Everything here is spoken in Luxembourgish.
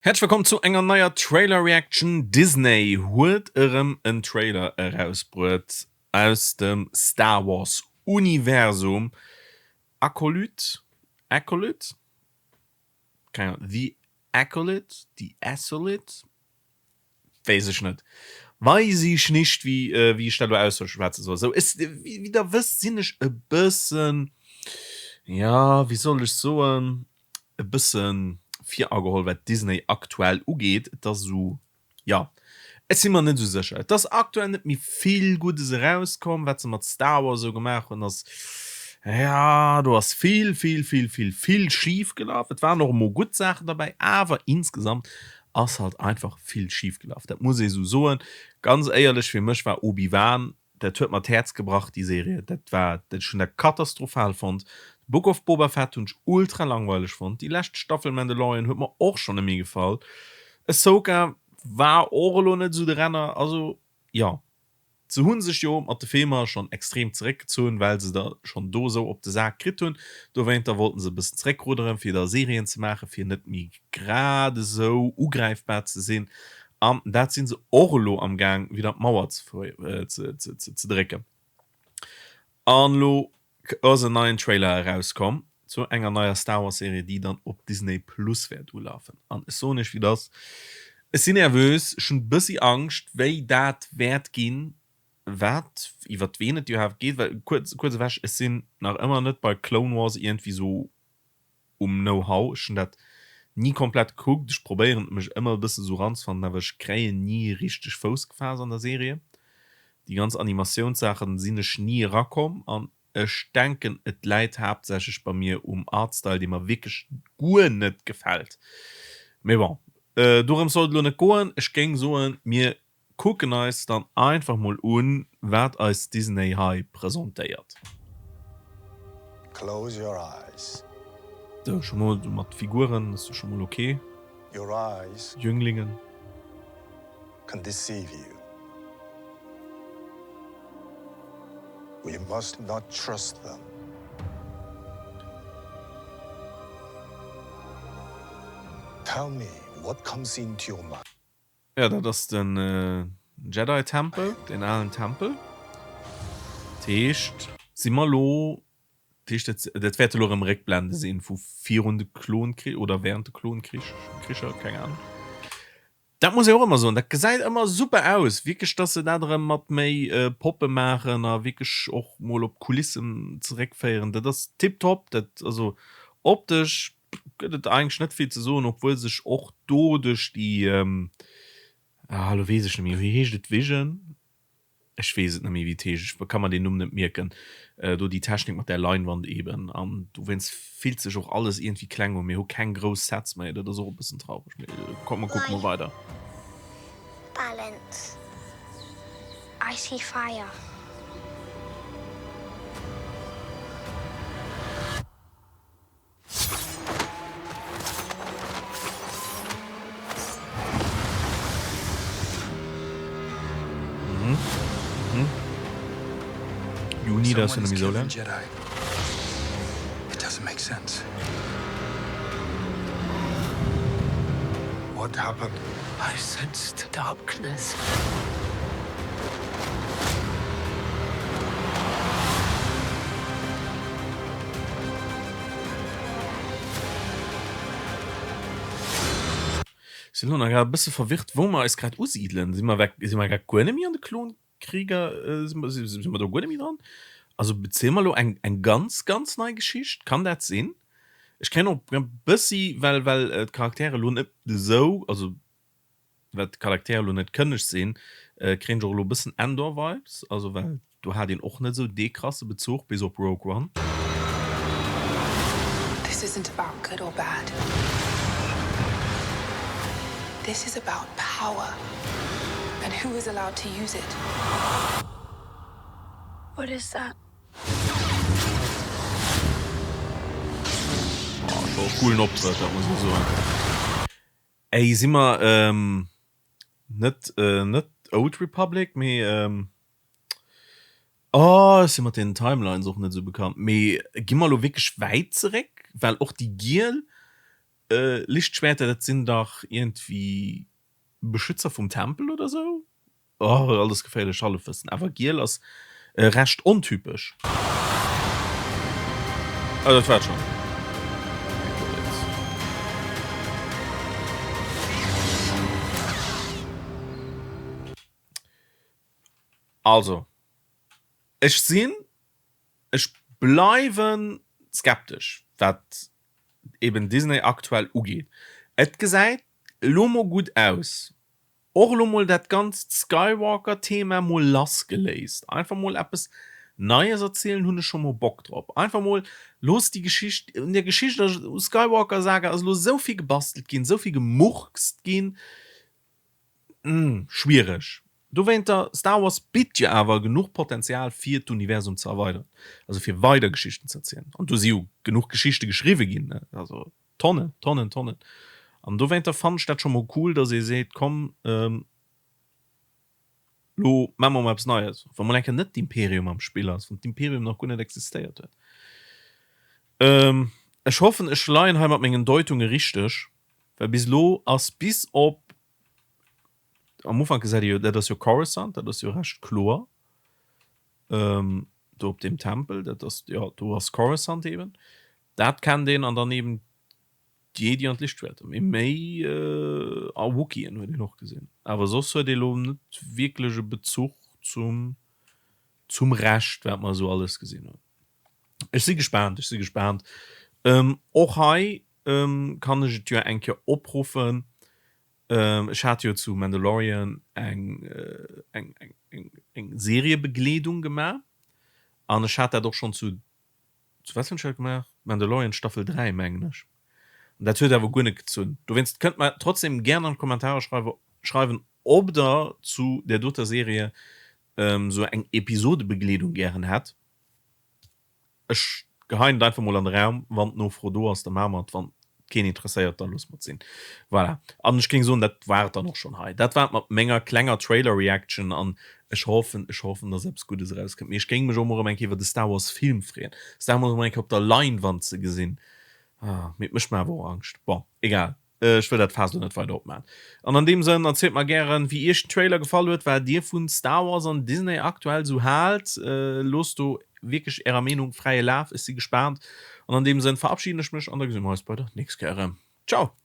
Häerzlech wëllkomm zu enger neier Trailer Reaction. Disney huet erëm en Trailer erausbruet aus dem Star Wars Universum. Acolyte, Acolyte, keng Ahnung, The Acolyte, The Acolyte, Weess ech net. Weis ich nicht wéi wéi ech dat elo ausschwätze soll. Sou ech, wéi der wësst sinn ech e bëssen, jo wéi soll ech soen, e bësse virageholl wat Disney aktuell ugeet. Et ass esou, jo ech si mer net esou sécher. Et ass aktuell net méi vill Guddes erauskomm. Wat se mat Star Wars esou gemaach hunn ass, jo do ass vill vill vill vill vill schif gelaf. Et waren och emol gutt Saachen derbäi, awer insgesamt ass halt einfach vill schief gelaf, dat muss ee sou soen. Ganz éierlech, fir mech war Obi-Wan, dat huet mer d'Häerz gebrach déi Serie, dat war, ech hunn dat katastrophal fonnt. The Book of Boba Fett hunn ech ultra langweileg fonnt, déi lescht Staffel Mandalorian huet mer och schonn net méi gefall, Ahsoka war och elo net esou de Renner, also jo. Se hunn sech jo mat de Filmer schonn extrem zeréckgezunn, well se der schonn do esou op de Sak kritt hunn. Dowéinter wollten se e bëssen zeréckrudderen, fir da Serien ze maachen, fir net méi grad esou ugräifbar ze sinn. An dat si se och elo am Gaang, widder d'Mauer ze drécken. An elo ass en neien Trailer erauskomm zu enger neier Star Wars Serie déi dann op Disney Plus wäert ulafen an ech soen iech wéi et ass, ech sinn nervös, ech hunn bëssi Angscht wéi dat wäert ginn, wat iwwert ween et iwwerhaapt geet, well kuerz kuerz ewech ech sinn nach ëmmer net bei Clone Wars iergendwéi sou um Know-how, ech hunn dat ni komplett gekuckt, ech probéieren mech ëmmer e bëssen esou ranzefannen, awer ech kréien ni richteg Fouss gefaasst an der Serie. Déi ganz Animatiounssaachen sinn ech ni erakomm an ech denken et läit haaptsächlech bei mir um Artstyle, dee mer wierklech guer net gefält. Mee bon, dorëms soll et elo net goen. Ech géing soen, mir kucken eis dann einfach mol un, wat eis Disney hei presentéiert. Close your eyes. Sou, scho mol mat Figuren ass jo scho mol ok. Your eyes. Jünglingen. Can deceive you. We must not trust them. Tell me what comes into your mind. Jo, dat ass den Jedi Tempel, deen alen Tempel. Dat heescht, si mer elo, dat heescht, dat dat wäerte elo erëm Réckblende sinn vu virun de Klonkrich oder während de Klonkrich, Kricher, keng Ahnung. Dat muss ee och ëmmer soen, dat gesäit ëmmer super aus, wierklech, dass se dat erëm mat méi Poppe maachen a wierklech och mol op Kulissen zeréckféieren, dat ass tiptop. Dat, also optesch gëtt et eigentlech net vill ze soen, obwuel sech och do duerch déi, ah elo weess ech net méi, wéi heescht et, Vision? Ech weess et net méi wéi et heescht, ech ka mer deen Numm net mierken, do déi Technik mat där Leinwand eben an dowéinst fillt sech och alles iergendwéi kleng un. Mir hu keng grouss Sets méi, dat ass och e bëssen traureg, mee komm mer kucke mol weider. Balance I see fire. Mhm. Mhm. Juni, dat ass jo net méi esou laang. It doesn't make sense. What happened? I sensed darkness. Sinn elo nach grad e bësse verwirrt, wou mer eis grad usidelen. Si mer weg, si mer grad guer net méi an de Klonkrieger, si mer, si mer do guer net méi dran? Also beziele mer elo eng, eng ganz, ganz nei Geschicht? Kann dat sinn? Ech kréien och e bëssi, well, well d'Charaktere elo net esou, also Well d'Charaktere lo net kënneg sinn, kréien ech och elo e bëssen Endor-Vibes, also well do hat een och net esou dee krasse Bezuch, bis op Rogue One. This isn't about good or bad. This is about power and who is allowed to use it. What is that? Oh, scho e coolen Optrëtt, dat muss ee soen. Ey, si mer net, net Old Republic, mee oh, ech si mat den Timelines och net esou bekannt, mee gi mer elo wierklech wäit zeréck? Well och déi giel. Lichtschwerter, dat sinn dach iergendwéi Beschützer vum Tempel oder sou? Oh, alles geféierlech Hallefwëssen, awer giel ass recht ontypesch. Oh, dat war et schon. Also, ech sinn, ech bleiwen skeptesch, wat eben Disney aktuell ugeet. Et gesäit elo mol gutt aus. Och elo mol dat ganzt Skywalker Thema mol lass geléist. Einfach mol eppes Neies erzielen hunn ech scho mol Bock drop. Einfach mol looss déi Geschicht, un der Geschicht ass, u Skywalker Saga ass elo esou vill gebastelt ginn, esou vill gemurkst ginn, schwiereg. Dowéinter, Star Wars bitt jo awer genuch Potenzial fir d'Universum ze erweideren, also fir weider Geschichten ze erzielen. An do si jo genuch Geschichte geschriwwe ginn, also Tonnen, Tonnen, Tonnen. An dowéinter fannen ech dat scho mol cool, dass ee seet, komm, lo maache mer mol eppes Neies, wa mol eng Kéier net d'Imperium am Spill ass, wann d'Imperium nach guer net existéiert huet. Ech hoffen, ech leien hei mat mengen Deutunge richteg, well bis elo ass bis op, am Ufank gesäit ee jo, dat ass jo Coruscant, dat ass jo recht kloer, do op deem Tempel, dat ass, jo, do ass Coruscant eben. Dat kennt een an dann eben d'Jedi an d'Lichtschwerter. Mee méi a Wookieeën huet een och gesinn. Awer soss huet ee lo net wierklech e Bezuch zum zum Rescht wat mer esou alles gesinn hunn. Ech si gespaant, ech si gespaant. Och hei kann ech et jo eng Kéier opruffen. Ech hat jo zu Mandalorian eng eng eng eng Seriebegleedung gemaach an ech hat dat och schonn zu Zu wat hunn ech dat gemaach? Mandalorian Staffel 3 mengen ech. An dat huet awer guer net gezunn. Dowéinst kënnt mer trotzdem gären an d'Kommentarer schreiwen ob der zu där doter Serie sou eng Episodebegleedung gären hätt. Ech geheien et einfach mol an de Raum, wann d'Nofro do ass, da maache mer et, wann keen interesséiert, da loosse mer et sinn. Voilà. An ech géing soen, dat war et dann och schonn hei. Dat war et mat menger klenger Trailer-Reaction an ech hoffen, ech hoffen, dass eppes Guddes erauskënnt. Mee ech géing mech och mol erëm eng Kéier iwwer de Star Wars Film freeën, Star Wars emol eng Kéier op der Leinwand ze gesinn. Ah, mee et mécht mer awer och Angscht. Bon, egal. Ech wëll dat Faass elo net weider opmaachen. An an deem Sënn, erzielt mer gären, wéi iech den Trailer gefall huet, wat dir vun Star Wars an Disney aktuell sou haalt. Loosst do wierklech ärer Meenung fräie Laf, ech si gespaant. An an deem Sënn verabschiden ech mech an da gesi mer eis bei der nächst Kéier erëm. Ciao!